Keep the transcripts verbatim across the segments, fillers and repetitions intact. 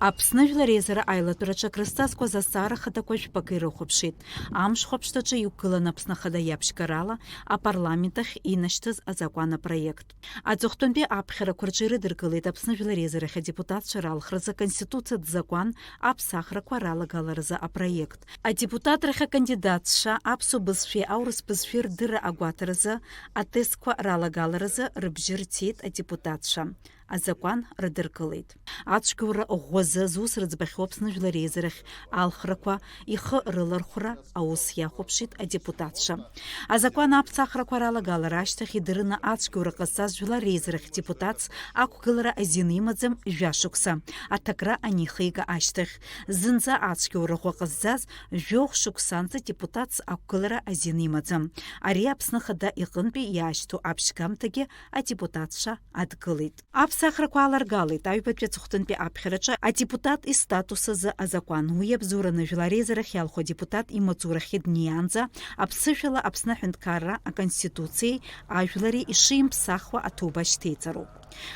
Аԥсны Жәлар Реизара аилатәараҿы акрызҵазкуаз азҵаара хадақәа жәпакы ирыхәаԥшит. Амш хәаԥшҭаҿы иқәгылан Аԥсны Ахада иаԥшьгарала апарламент ахь инашьҭыз азакәан апроект. Аҵыхәтәантәи аԥхьарақәа рҿы ирыдыркылеит Аԥсны Жәлар Реизарахь адепутатцәа ралхразы Аконституциатә закәан аԥсахрақәа ралагаларазы апроект. Адепутатрахь акандидатцәа аԥсуа бызшәеи аурыс бызшәеи рдырра агәаҭаразы атестқәа ралагаларазы рыбжьы рҭиит адепутатцәа. Азакәан рыдыркылеит. Ацәгьоура ӷәӷәазы зус рыӡбахьоу Аԥсны Жәлар Реизарахь алхрақәа ихы рылархәра аус иахәаԥшит адепутатцәа. Азакәан аԥсахрақәа ралагалара ашьҭахь идырны ацәгьоура ҟазҵаз Жәлар Реизарахь депутатс ақәгылара азин имаӡам жәа шықәса, аҭакра анихига ашьҭахь. Зынӡа ацәгьоура ӷәӷәа ҟазҵаз жәохә шықәсанӡа депутатс ақәгылара азин имаӡам. Ари Аԥсны Ахада иҟынтәи иаашьҭу аԥшьгамҭагьы адепутатцәа адгылеит. Аԥсахрақәа ааларгалеит аҩбатәи аҵыхәтәантәи аԥхьараҿы адепутат истатус азы азакәан. Уи абзоураны Жәлар Реизарахь иалху адепутат имаҵурахьы днеиаанӡа аԥсышәала Аԥсны Аҳәынҭқарра Аконституциеи ажәлари ишимԥсахуа аҭоуба шьҭеиҵароуп.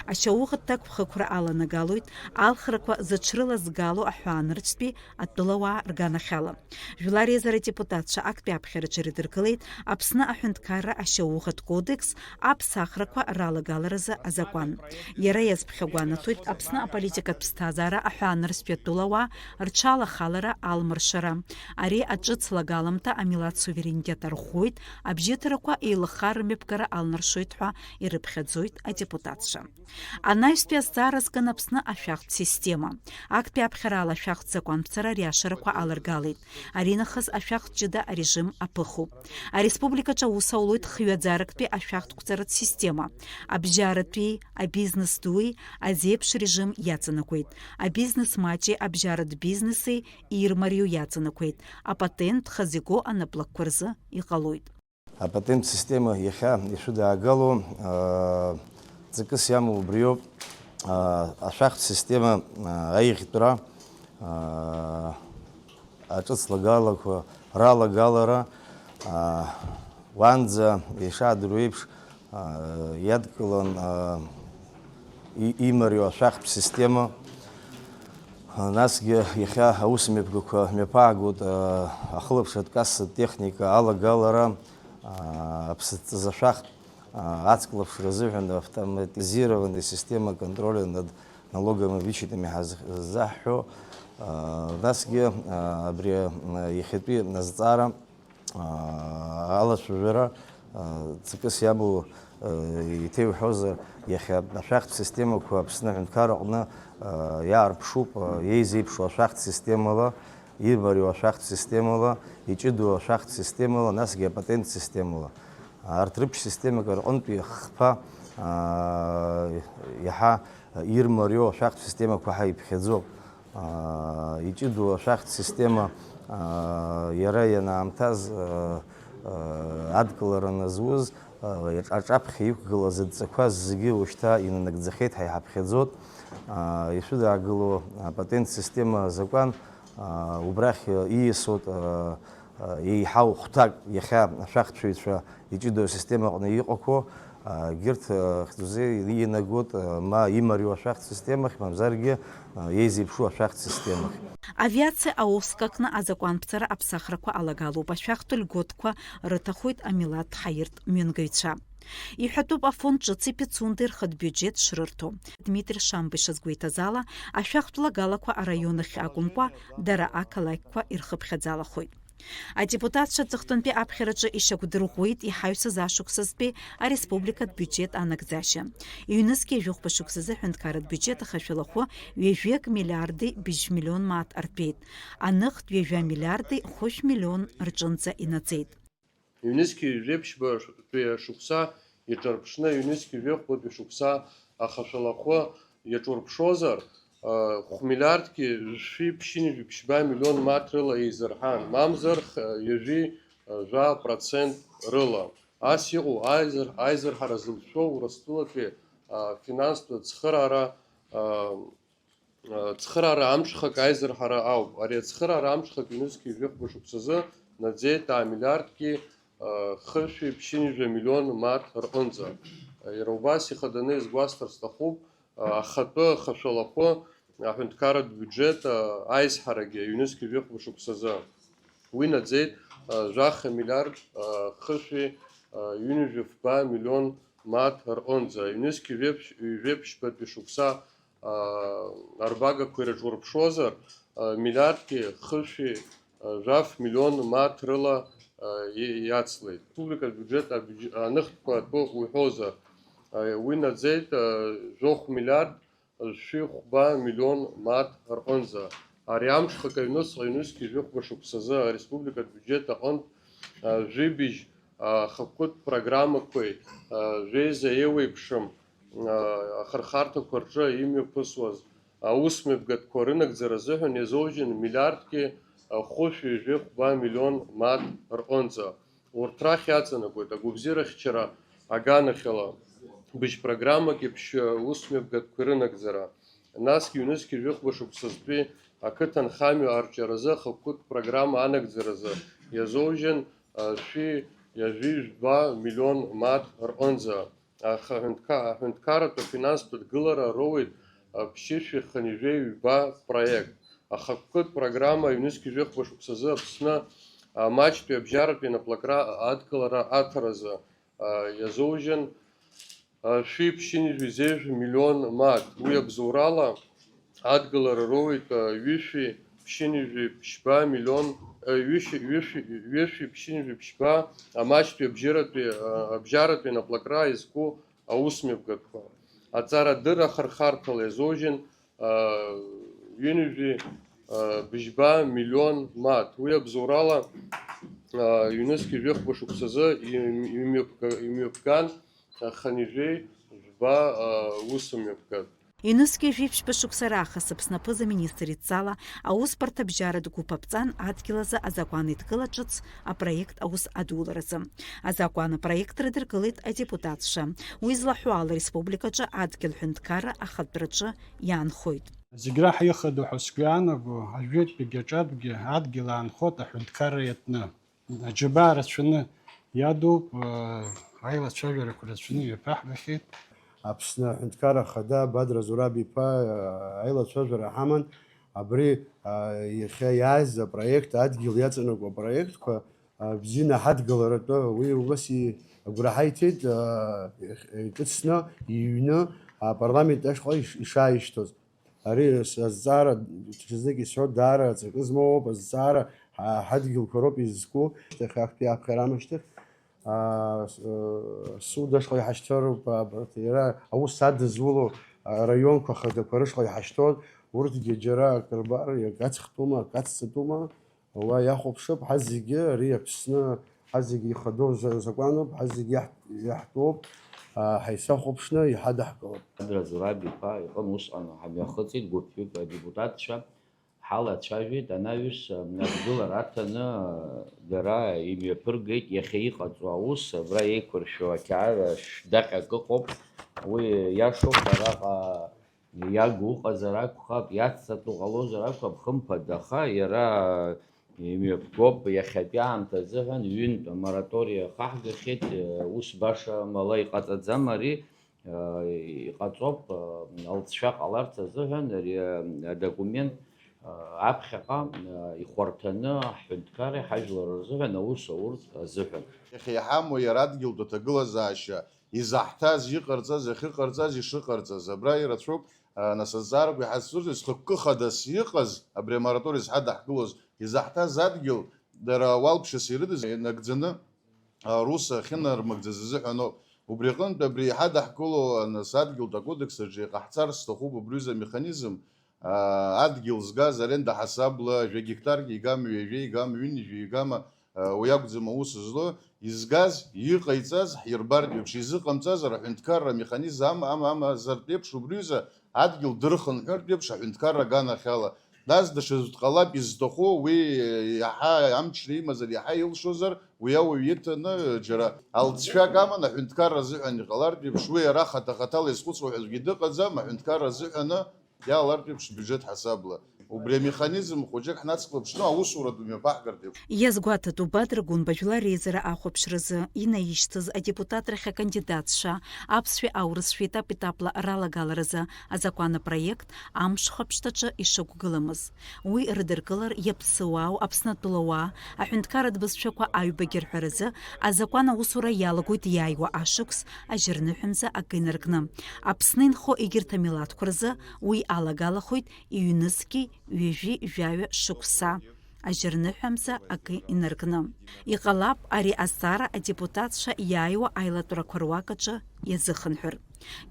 Ашьауӷатә ҭакԥхықәра аланагалоит алхрақәа зыҽрылазгало аҳәаанырцәтәи атәылауаа рганахьала. Жәлар Реизара адепутатцәа актәи аԥхьараҿы ирыдыркылеит Аԥсны Аҳәынҭқарра ашьауӷатә кодекс аԥсахрақәа ралагаларазы азакәан. Иара иазԥхьагәанаҭоит Аԥсны аполитикатә ԥсҭазаара аҳәаанырцәтәи атәылауаа рҽалахалара алмыршара. Ари аҿыц лагаламҭа амилаҭ суверенитет арӷәӷәоит, абжьыҭрақәа еилыхха рымҩаԥгара алнаршоит ҳәа ирыԥхьаӡоит адепутатцәа. Анаҩстәи азҵаара зган Аԥсны ашәахтә система. Актәи аԥхьарала ашәахтә закәанԥҵара ариашарақәа аларгалеит. Аринахыс ашәахтә ҷыда арежим аԥыхуп. Ареспубликаҿы аус аулоит хҩаӡарактәи ашәахтә қәҵаратә система. Абжьаратәи, абизнес дуи азеиԥш режим иаҵанакуеит. Абизнес маҷи абжьаратә бизнеси ирмариоу иаҵанакуеит. Апатент хазы игоу анаплакқәа рзы иҟалоит. Апатент система иахьа ишәыдаагало, аа, ҵакыс иамоу убриоуп, аа, ашәахтә система, аа, аиӷьтәра, аа, аҿыц лагалақәа ралагалара, аа, уанӡа ишаадыруа еиԥш, аа, иадкылан, аа, и-, имариоу ашәахтә система. Насгьы иахьа аусмҩаԥгақәа мҩаԥаагоит, аа, ахылаԥшратә кассатә техника алагалара, аа, аԥсыҭҵазы ашәахтә, аа, ацклаԥшра азыҳәан автоматизированная система контроля над налоговыми вычетами ҳаззаҳҳәо, аа, насгьы, аа, абри, аа, иахьатәи азҵаара, аа, алацәажәара, аа, ҵакыс иамоу, аа, иҭеиҳәозар, иахьа ашәахтә системақәа Аԥсны аҳәынҭқарраҟны, аа, иаарԥшуп, аа, еизеиԥшу ашәахтә системала, имариоу ашәахтә системала, иҷыдоу ашәахтә системала, насгьы апатент системала. Арҭ рыԥшь системак рҟынтәи хԥа, аа, иаҳа ирмариоу ашәахтә системақәа ҳәа иԥхьаӡоуп. Аа, иҷыдоу ашәахтә система, аа, иара ианаамҭаз, аа, аа, адкылара назуз, аа, аҿаԥхьа иқәгылаз адҵақәа зегьы уажәшьҭа инанагӡахьеит ҳәа иҳаԥхьаӡоит. Аа, ишәыдаагыло апатент система азакәан, аа, убрахь ииасуеит, аа, еиҳау хәҭак иахьа ашәахтәыҩцәа иҷыдоу асистема аҟны иҟақәоу, егьырҭ, хьӡузе инагоит, ма имариоу ашәахтә системахь, мамзаргьы, еизеиԥшу ашәахтә системахь. Авиациа аус какны азакәанԥҵара аԥсахрақәа алагалоуп, ашәахтә льготқәа рыҭахоит амилаҭ ҳаиртә мҩангыҩцәа. Иҳәатәуп афонд ҿыци Пицундеи рхатә биуџьет шрырҭо. Дмитри Шамба ишазгәеиҭаз ала, ашәахтә лагалақәа араион ахь акәымкәа, дара ақалақьқәа ирхыԥхьаӡалахоит. Адепутатцәа аҵыхәтәантәи аԥхьараҿы ишьақәдырӷәӷәеит иҳаҩсыз ашықәсазтәи ареспубликатә биуџьет анагӡашьа. Ҩнызқьи жәохәба шықәсазы аҳәынҭқарратә биуџьет ахашәалахәы ҩажәи акы миллиарди быжь миллион мааҭ артәеит, аныхтә ҩажәа миллиарди хәышә миллион рҿынӡа инаӡеит. Ҩнызқьи жәеиԥшьбатәи ашықәса иҿарԥшны, ҩнызқьи жәохәбатәи ашықәса ахашәалахәы иаҿурԥшозар, хә-миллиардки жәшәи ԥшьынҩажәи ԥшьба миллион мааҭ рыла еизырҳан, мамзар х-, ҩажәи жәа процент рыла. Ас иҟоу аизар-, аизырҳара зылшәшәо Урыстәылатәи, а, финанстә цхыраара, а, а, цхыраара амҽхак аизырҳара ауп. Ари ацхыраара амҽхак ҩнызқьи жәохәба шықәсазы наӡеит аа миллиардки, а, хышәи ԥшьынҩажәа миллион мааҭ рҟынӡа. Иара убас ихаданы иазгәасҭар сҭахуп, ахатәы хашәалахәы Аҳәынҭқарратә биуџьет, а, аизҳарагьы ҩнызқьи жәохәба шықәсазы. Уи наӡеит, а, жәаха миллиард, а, хышәи, а, ҩынҩажәи фба миллион мааҭ рҟынӡа. Ҩнызқьи жәеиԥшь-, жәеиԥшьбатәи шықәса, а, арбагақәа ирыҿурԥшуазар, а, миллиардки хышәи, а, жәаф миллион мааҭ рыла, а, и-, иацлеит. Республикатә биуџьет абиуџь-, аныхтәқәа атәы уҳәозар, а, уи наӡеит, а, жәохә миллиард жәшәи хәба миллион мааҭ рҟынӡа. Ари амш хак аҩныҵҟа ҩнызқьи жәохәба шықәсазы ареспубликатә биуџьет аҟынтә, а, жәибжь, а, ахықәкытә программақәеи, а, жәеиза еиуеиԥшым, а, ахырхарҭақәа рҿы имҩаԥысуаз аусмҩаԥгатәқәа рынагӡара азыҳәан иазоужьын миллиардки, а, хәышәи жәшәи хәба миллион мааҭ рҟынӡа. Урҭ рахь иаҵанакуеит агәабзиарахьчара аганахьала быжь программак еиԥш усмҩаԥгатәқәа рынагӡара, насгьы ҩнызқьи жәохәба шықәсазтәи ақыҭанхамҩа арҿиаразы ахықәкытә программа анагӡаразы иазоужьын, а, шәи, ҩажәи жәба миллион мааҭ рҟынӡа. Аха аҳәынҭқа-, аҳәынҭқарратә афинанстә дгылара роуеит, а, ԥшьышәи хынҩажәи ҩба проект. Ахықәкытә программа ҩнызқьи жәохәба шықәсазы Аԥсны амаҷтәи абжьаратәи анаплакра адкылара аҭаразы, а, иазоужьын, а, шәи ԥшьынҩажәи зежә миллион мааҭ. Уи абзоурала адгылара роуеит, а, ҩышәи ԥшьынҩажәи ԥшьба миллион, а, ҩышәи, ҩышәи, ҩышәи ԥшьынҩажәи ԥшьба амаҷтәи абжьаратәи, а, абжьаратәи анаплакра иазку аусмҩаԥгатәқәа. Аҵарадырра ахырхарҭала иазоужьын, а, ҩынҩажәи, а, быжьба миллион мааҭ. Уи абзоурала, а, ҩнызқьи жәохәба шықәсазы им-, имҩаԥга-, имҩаԥган, а, хынҩажәи жәба, а, усмҩаԥгатә. Ҩнызқьи жәиԥшьба шықәса раахыс Аԥсны аԥыза-министр идҵала аусбарҭа абжьаратә гәыԥ аԥҵан адгьыл азы азакәан еидкыла ҿыц апроект аус адуларазы. Азакәан апроект рыдыркылеит адепутатцәа. Уи злаҳәо ала, республикаҿы адгьыл ҳәынҭқарра ахатәраҿы иаанхоит. Зегь раҳа ихадоу ҳәа сгәы иаанаго, ажәытәгьы аҿатәгьы адгьыл аанхоит аҳәынҭқарра иатәны. Аџьабаа рацәаны иадуп, аилацәажәарақәа рацәаны имҩаԥаҳгахьеит. Аԥсны Аҳәынҭқарра Ахада Бадра Зураб-иԥа аилацәажәара ҳаман, абри иахьа иааз апроект, адгьыл иаҵанакуа апроектқәа бзианы ҳадгыларатәы, уи убас агәра ҳаиҭеит, ҿыцны, иҩны апарламент ашҟа иш-, ишааишьҭыз. Ари азҵаара, ҽазнык исҳәо, даара аҵакы змоу ауп, азҵаара ҳа-, ҳадгьылқәа роуп изызку, шьҭахь актәи аԥхьара амышьҭахь, аа, с-, э, суд ашҟа иҳашьҭароуп, абарҭ иара аус адызуло араионқәа хадақәа рышҟа иҳашьҭоуп, урҭгьы џьара акрыбар, иагацхтәума, акацҵатәума, уа иахәаԥшып, ҳазегьы ари Аԥсны, ҳазегьы ихадоу за-, закәануп, ҳазегьы иаҳ-, иаҳтәоуп, аа, ҳаисахәаԥшны иҳадаҳкылап. Адра Зураб-иԥа иҟны усҟан ҳамҩахыҵит гәыԥҩык адепутатцәа, ҳалацәажәеит, анаҩс, адгылара аҭаны, дара имҩаԥыргеит иахьа иҟаҵоу аус, абра еиқәыршәо ақьаад даҟьак ыҟоуп, уи иашоуп, араҟа иагу ыҟазар акәхап, иацҵатәу ҟалозар акәхап, хымԥада, аха иара имҩаԥгоуп, иахьатәи аамҭа азыҳәан ҩынтә амораториа ахаҳгахьеит, ус баша мала иҟаҵаӡам ари, иҟаҵоуп, алҵшәа ҟаларц азыҳәан ари адокумент аԥхьаҟа ихәарҭаны аҳәынҭқарреи ҳажәлар рзыҳәан аус аурц азыҳәан. Иахьа иҳамоу иара адгьылтә аҭагылазаашьа изаҳҭаз, иҟарҵаз, иахьыҟарҵаз, ишыҟарҵаз, абра ирацәоуп, а, нас азҵаарақәа иҳазцәырҵыз, зхықәкы хадас иҟаз, абри амораториа зҳадаҳкылоз, изаҳҭаз адгьыл, дара уалԥшьас ирыдыз, инагӡаны, а, рус ахьынармыгӡаз азыҳәаноуп. Убри аҟынтә абри иҳадаҳкыло, а, нас адгьылтә акодекс аҿы иҟаҳҵар сҭахуп убри аҩыза амеханизм, а, адгьыл згаз аренда ҳасабла, жәа гектаргьы игама, ҩажәа игама, ҩынҩажәа игама, уи акәӡам аус злоу, изгаз, иҟаиҵаз ҳирбартә еиԥш, изыҟамҵазар аҳәынҭқарра амеханизм ам-, ам-, амазартә еиԥш, убри аҩыза адгьыл дырхынҳәыртә еиԥш аҳәынҭқарра аганахьала. Нас даҽаӡә дҟалап изҭаху, уи иаҳа амчра имазар, иаҳа илшозар, уи ауаҩ иҭаны џьара алҵшәак аман аҳәынҭқарра азыҳәан иҟалартә еиԥш, уи ара хаҭа-хаҭала изхәыцуа ҳәа аӡәгьы дыҟаӡам, аҳәынҭқарра азыҳәаны Иаалартә еиԥш, сбиуџьет ҳасабла. Убри амеханизм хәыҷык ҳнацклаԥшны аусура ду мҩаԥаҳгартә еиқәшәоит. Иазгәаҭатәуп, Бадра Гәынба жәлар реизара ахәаԥшразы инаишьҭыз адепутатра ахь акандидатцәа аԥсшәеи аурысшәеи етап-етапла ралагаларазы азакәан апроект амш хыԥшҭаҿы ишықәгыламыз. Уи рыдыркылар иаԥсуаау Аԥснытәыла уаа, аҳәынҭқарратә бызшәақәа аҩбагьы рҳәаразы азакәан аусура иалагоит иааиуа ашықәс ажьырныҳәамза акы инаркны. Аԥсны инхо егьырҭ амилаҭқәа рзы уи алагалахоит ҩнызқьи ҩажәи жәаҩа шықәса ажьырныҳәамза акы инаркны. Иҟалап ари азҵаара адепутатцәа иааиуа аилатәарақәа руак аҿы иазыхынҳәыр.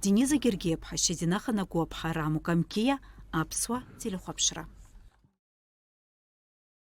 Дениза Гергиаԥҳа, Шьазина Ханагәаԥҳа, Рамо Камқьиа, Аԥсуа телехәаԥшра.